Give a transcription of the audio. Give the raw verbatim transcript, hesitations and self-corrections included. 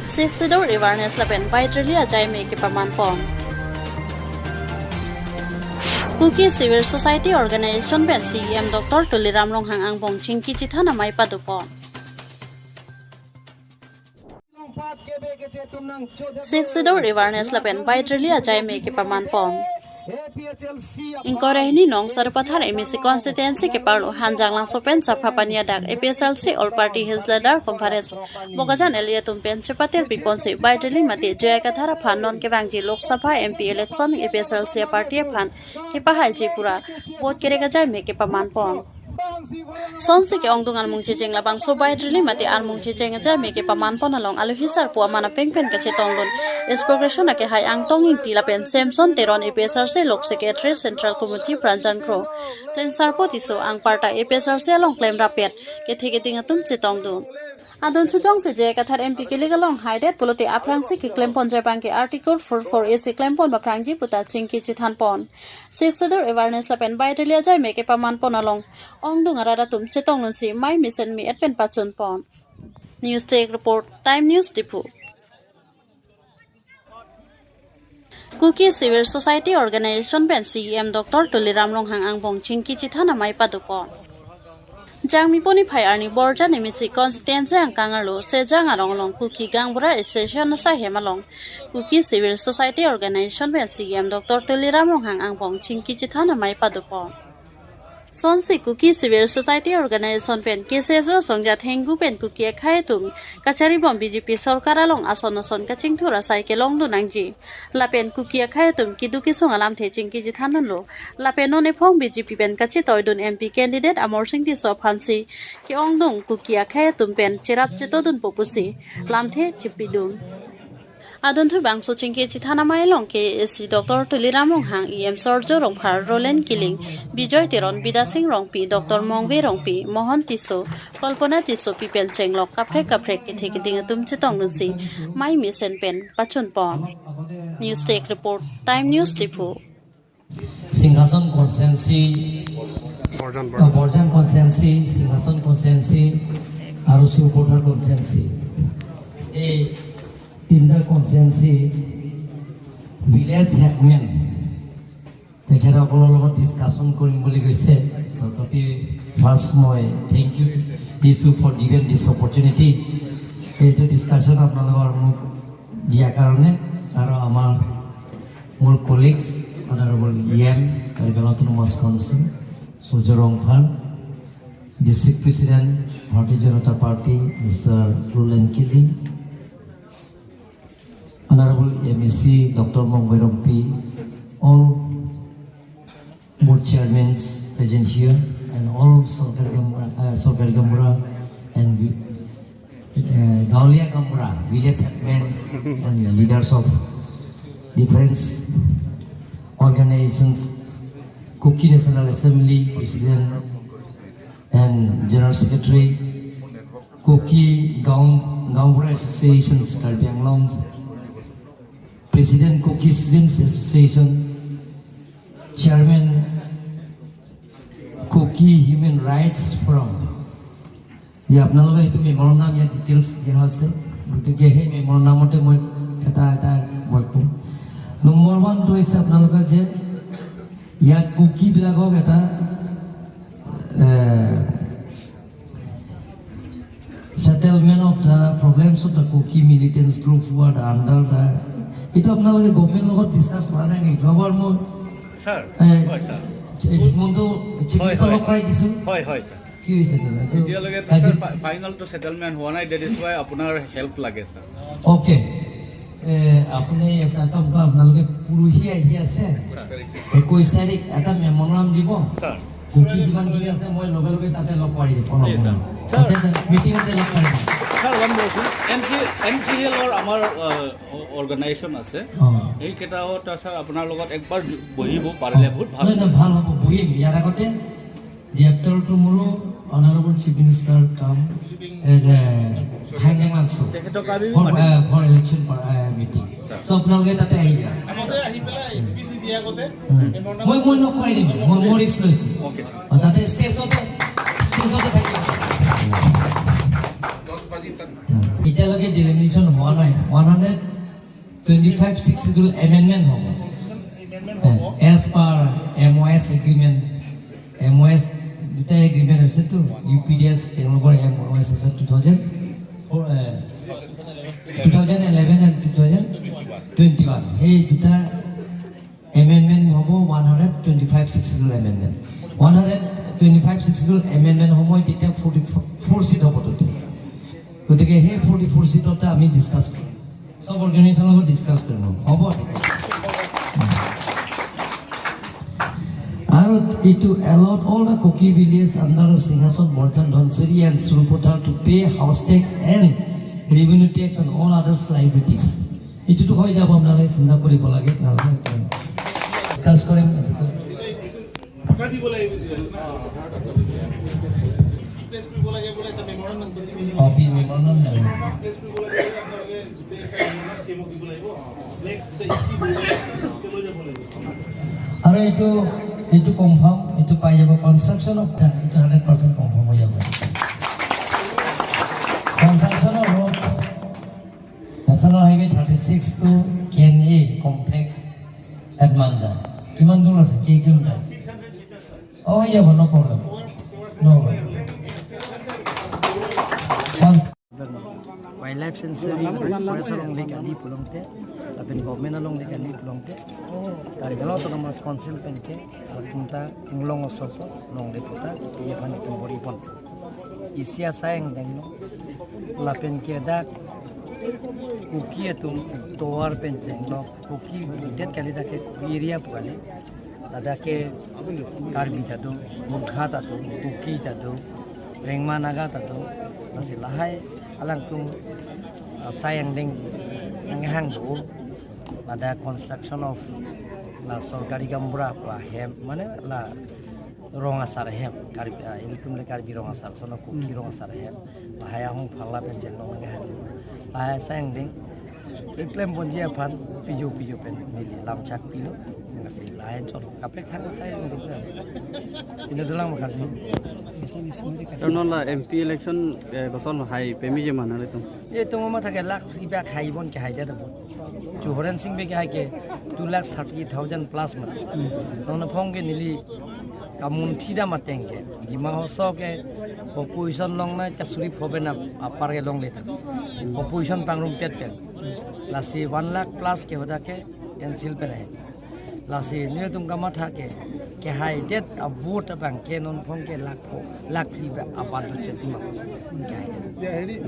Sixth Schedule awareness lapen bike rally ajai me kepaman pon. Kuki Civil Society Organization pen C E M Doctor Tuliram Ronghang angbong chingki chethan amei pado pon. Sixth Schedule awareness lapen bike rally ajai me kepaman pon. Ingkoi ra hini nong Sarupathar M A C constituency keparlo Hanjanglangso pen Saphapani adak A P H L C All Party Hills Ladder Conference Bokajan L A atum pen chepatirpi ponsi bike rally mate J I Kathar aphan non kevangji Lok Sabha M P election A P H L C party aphan kepahaiji pura vote kerek ajai me kepaman pon. Sonsi ke-ongdung armung checheng labangso bike rally mate armung checheng ajai me kepaman pon along alohi sarpo aman apeng pen kachetongdun Ex Pro Gratia akehai Angtong Ingti lapen Samson Teron A P H L C Lok Secretary Central Committee Pranjan Kro, Klengsarpo Tisso, Angparta A P H L C along klemrap-et kethe keding atum chetongdun. Adon sujong si J I Kathar M P kilik along haidet pulote aphrangsi keklem ponji abang ke Article four four A si klem pon aphrangji puta chingki chethan pon. Sixth Schedule awareness lapen bike rally ajai me kepaman pon along ongdung arat atum chetongdunsi mei mesen me-et pen pachun pon. News Desk Report, Time News Diphu. Kuki Civil Society Organization pen C E M Doctor Tuliram Ronghang angbong chingki chethan amei pado pon. Jangmi poni phai arni Borjan M A C constituency angkang arlo Sejang arong along Kuki Gaonbura Association asai hem along Kuki Civil Society Organization pen C E M Doctor Tuliram Ronghang angbong chingki chethan amei pado pon. Sonsi Kuki Civil Society Organization pen K C S O asongja thengku pen Kuki akhei atum kachari bom B J P sorkar along ason ason kachingthur asai kelongdun nangji. Lapen Kuki akhei atum keduk kesung alamthe chingki chethandunlo. Lapen non ephong B J P pen kachetoidun M P candidate Amarsing Tisso aphansi ke-ongdung Kuki akhei atum pen cherap chetodunpo pusi lamthe chepidun. Adunthu bangso chingki chethan amei along K A A C Doctor Tuliram Ronghang, E M Surjya Rongphar, Roland Killing, Bijoy Teron, Bidya Sing Rongpi, Doctor Mongve Rongpi, Mohan Tisso, Kalpana Tisso pi pen chenglok kaprek kaprek kethe keding atum chetongdunsi mei mesen pen pachun pon. News Desk Report, Time News Diphu. Singhason constituency, Borjan, uh, Borjan constituency, Singhason constituency, আৰু চুৰপথাৰ constituency, এই তিনিটা constituency village headman তেখেতসকলৰ লগত discussion কৰিম বুলি কৈছে। তথাপি first মই thank you দিছোঁ for given this opportunity, এইটো discussion আপোনালোকৰ মোক দিয়াৰ কাৰণে। আৰু আমাৰ মোৰ colleagues, Honorable E M, Karbi Anglong Autonomous Council, Surjya Rongphar, District President, Bharatiya Janata Party, Mister Roland Killing, Honorable M A C, Doctor Mongve Rongpi, all board chairmans present here, and all Sorkar Gaonbura, uh, Sorkar Gaonbura and uh, Gaonliya Gaonbura, village headmen and leaders of different organizations, Kuki National Assembly President and General Secretary, Kuki Gaon, Gaonbura Associations, Karbi Anglong, President Kuki Students Association, Chairman Kuki Human Rights Forum, যে আপোনালোকে এইটো memorandum ইয়াত details দিয়া হৈছে, গতিকে সেই memorandumতে মই এটা এটা মই ক'ম। Number one টো হৈছে আপোনালোকে যে ইয়াত কুকিবিলাকক এটা, এ, settlement of the problems of the Kuki militants group who are under the, এইটো আপোনালোকে গভৰ্ণমেণ্ট লগত ডিছকাছ কৰা নাই নেকি? যোৱাবাৰ মই ছাৰ, এ, হয় ছাৰ। হিমন্ত চিফ হয়, মিনিষ্টাৰ হয়। লগ কৰাই দিছোঁ। হয়, হয় ছাৰ। কি হৈছে দাদা? এইটো এতিয়ালৈকে আজি ছাৰ, ফা-, ফাইনেলটো ছেটেলমেণ্ট হোৱা নাই, that is why আপোনাৰ হেল্প লাগে ছাৰ। অ'কে। এ, আপুনি এটা কাম কৰক, আপোনালোকে পৰহি আহি আছে, একৈছ তাৰিখ এটা মেম'ৰাণ্ডাম দিব। ছাৰ। কুকি যিমানখিনি আছে, মই লগে লগে তাতে লগ পাই দিম। ছাৰ। তাতে মিটিঙতে লগ পাই দিম। Sir, one more thing, M C, M C এলৰ আমাৰ, আহ, অ-, অৰ্গেনাইজেশ্যন আছে, অ। সেইকেইটাও এটা ছাৰ আপোনাৰ লগত একবাৰ বহিব পাৰিলে বহুত ভাল। নহয়, নহয়, ভাল হ'ব, বহিম। ইয়াৰ আগতে Director tomorrow, Honorable Chief Minister come as a Hanjanglangso তেখেতক আমি for, মাতিম। Uh, for election, uh, meeting. So আপোনালোকে তাতে আহিবা। আগতে আহি পেলাই এছ পি চি দিয়া আগতে উম। মই, মই লগ কৰাই দিম, মই, মই ৰিস্ক লৈছোঁ। Okay sir. অ, তাতে ষ্টেজতে, ষ্টেজতে থাকিব। দহ বাজি তাত। উম। এতিয়ালৈকে ডিলিমিনেশ্যন হোৱা নাই। One hundred twenty five six schedule amendment হ'ব। এজ পাৰ এম অ' এছ এগ্ৰিমেণ্ট, এম অ' এছ দুটা এগ্ৰিমেণ্ট হৈছেতো, ইউ পি ডি এছ, তেওঁলোকৰ এম অ' এছ আছে two thousand four, two thousand eleven and two thousand twenty one. সেই দুটা amendment হ'ব one hundred twenty five six schedule amendment. One hundred twenty five six schedule amendment সময়ত তেতিয়া forty four ছিট হ'ব তেতিয়া। গতিকে সেই ফৰ্টি ফ'ৰ ছিটতে আমি ডিছকাছ কৰিম, চব অৰ্গেনাইজেশ্যনৰ লগত ডিছকাছ কৰিম, হ'ব তেতিয়া। আৰু এইটো allot all the Kuki village under Singhason, Borjan, Dhansiri and Sarupathar to pay house tax and revenue tax and all others liabilities. এইটোতো হৈ যাব, আপোনালোকে চিন্তা কৰিব লাগে নালাগে। ডিছকাছ কৰিম এইটোতো। কপি মেমৰেণ্ডাম জানো? আৰু এইটো, এইটো কনফাৰ্ম, এইটো পাই যাব। কনষ্ট্ৰাকশ্যন অফ দ্য, এইটো হাণ্ড্ৰেড পাৰ্চেণ্ট কনফাৰ্ম হৈ যাব। Construction of roads, national highway thirty six to K N A complex at Manja. কিমান দূৰ আছে? কেই কিলোমিটাৰ? অ, হৈ যাব, ন' প্ৰব্লেম। ন' problem. Wildlife Sanctuary, forest along le kali pulote, lapen government along le kali pulote, Karbi Anglong Autonomous Council pen ke, atum ta Anglong oso oso along le puta, iye aphan itum bor-i pon. Isi asai angdenglo, lapen ke dak Kuki atum tovar pen chenglo, Kuki det kali dak ke Kuki area pu kali. Ladak ke Karbi ta do, Murkha ta do, Kuki ta do, Rengma Naga ta do, lasi lahai alangtum, ah, asai angdeng nanghang do, ladak construction of la sorkari gaonbura pu ahem, mane la rong asar ahem, Karbi, ah, ilitum le Karbi rong asar, sono Kuki rong asar ahem, lahai ahung phala pen chenglo nanghang, lahai asai angdeng keklem ponji aphan piju piju pen neli lamchak pilo. Nasi lain chot kaprek thang sai nunggu. Ina dolang makan. Sir, non la M P election, eh, koson hai peme je mana ilitum? Ilitum matha ke lakh isi bak hai bon ke hai dia ta bon. Chu Horensing Bey ke hai ke two lakh thirty thousand plus mat. Non aphong ke neli kamunthi dam ateng ke Dima Hasao ke opposition longnei ta suri pho pen ap-, apar ke longle ta. Opposition pangrumpet pen. Lasi one lakh plus ke hadak ke cancel pen hai. Lasi nelitum kamatha ke, kehaidet a vote abang ke non aphong ke lakh pho, lakh phli ba abat do cheti ma. Kehaidet.